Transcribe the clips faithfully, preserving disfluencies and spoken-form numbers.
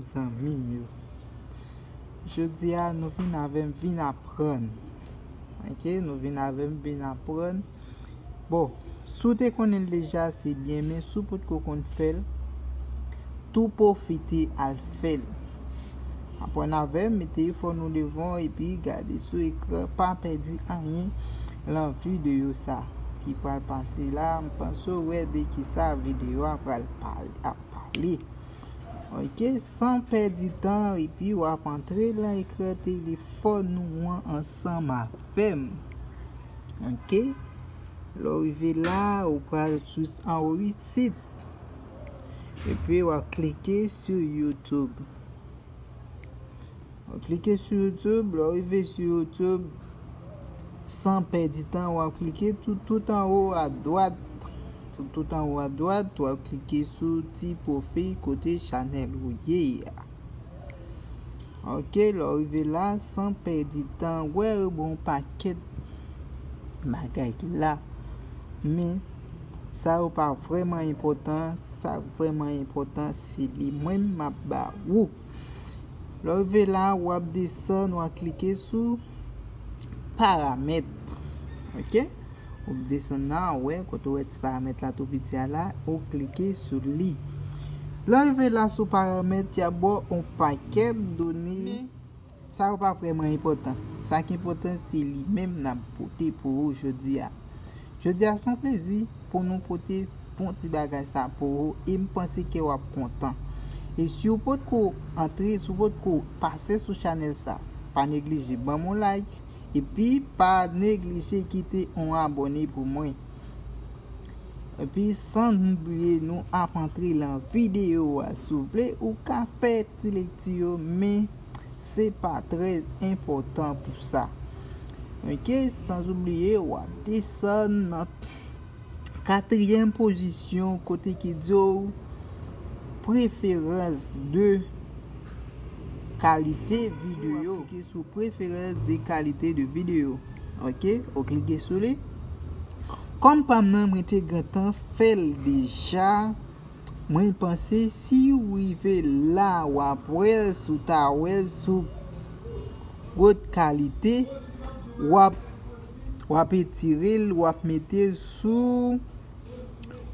Zanmi m yo, jodi a nou vin avè m vin aprann. Ok, nou vin avè m vin aprann. Bon, si w te konnen l deja, se byen, men si w potko konn fè l, tou pwofite al fè l. Aprann avè m, mete telefòn ou devan w epi gade sou ekran, pa pèdi anyen lan videyo sa ki pral pase la. M panse w wè de kisa videyo a pral pale, ap pale. Ok, san pèdi tan, epi w ap antre lan ekran telefòn ou an ansanm avè m. Ok, lè w rive la, ou pral sou anwo isit, epi w ap klike sou YouTube. W ap klike sou YouTube, lè w rive sou YouTube, san pèdi tan, w ap klike tout, tout anwo adwat. Tout, tout anwo adwat, w ap klike sou ti pwofil kote chanèl ou ye a. Ok, lè w rive la, san pèdi tan, wè yo ba w pakèt bagay la. Men, sa yo pa vrèman enpòtan, sa k vrèman enpòtan, se li menm m ap ba ou. Lè w rive la, w ap desann, w ap klike sou paramèt. Ok? Ou desann la, w wè, kote w wè ti paramèt la tou piti a la, ou klike sou li. Lè w rive la sou paramèt, y ap ba w yon pakèt done. Sa yo pa vrèman enpòtan. Sa ki enpòtan, se li menm n ap pote pou ou jodi a. Jodi a, se yon plezi pou nou pote bon ti bagay sa pou ou, e m panse ke w ap kontan. E si w potko antre, si w potko pase sou chanèl sa, pa neglije ban m yon like, epi pa neglije kite yon abòne pou mwen. Epi san bliye, nou ap antre lan videyo a. Si w vle, ou ka fè ti lekti yo, men se pa trè enpòtan pou sa. Ok, san oubliye, w ap desann nan katriyèm pozisyon kote ki di w preferans de kalite videyo. Ou klike sou preferans de kalite de videyo. Ok, ou klike sou li. Kòm pa m nan, mwen te gentan fè l deja. Mwen panse si w rive la, w ap wè l, si w ta wè l sou haute qualité, w ap, w ap etire l, w ap mete l sou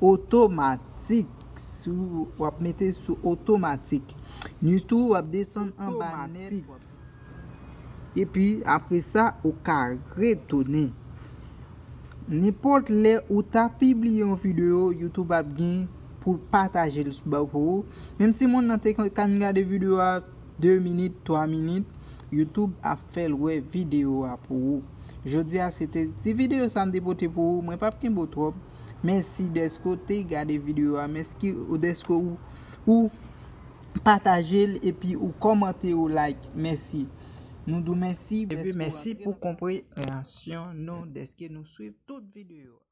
otomatik, sou, w ap mete l sou otomatik. Nitou, w ap desann anba nèt. Epi, apre sa, ou ka retounen. Nenpòt lè ou ta pibliye yon videyo, YouTube ap gen pou l pataje l ba pou ou. Menm si moun nan te konn gade videyo a de minit, twa minit, YouTube ap fè l wè videyo a pou ou. Jodi a, se te ti videyo sa m te pote pou ou. Mwen p ap kenbe w twòp. Mèsi dèske w te gade videyo a. Mèsi dèske ou, ou pataje l epi ou kòmante, ou like. Mèsi. Nou di w mèsi. Epi mèsi pou konpreyansyon nou dèske nou swiv tout videyo a.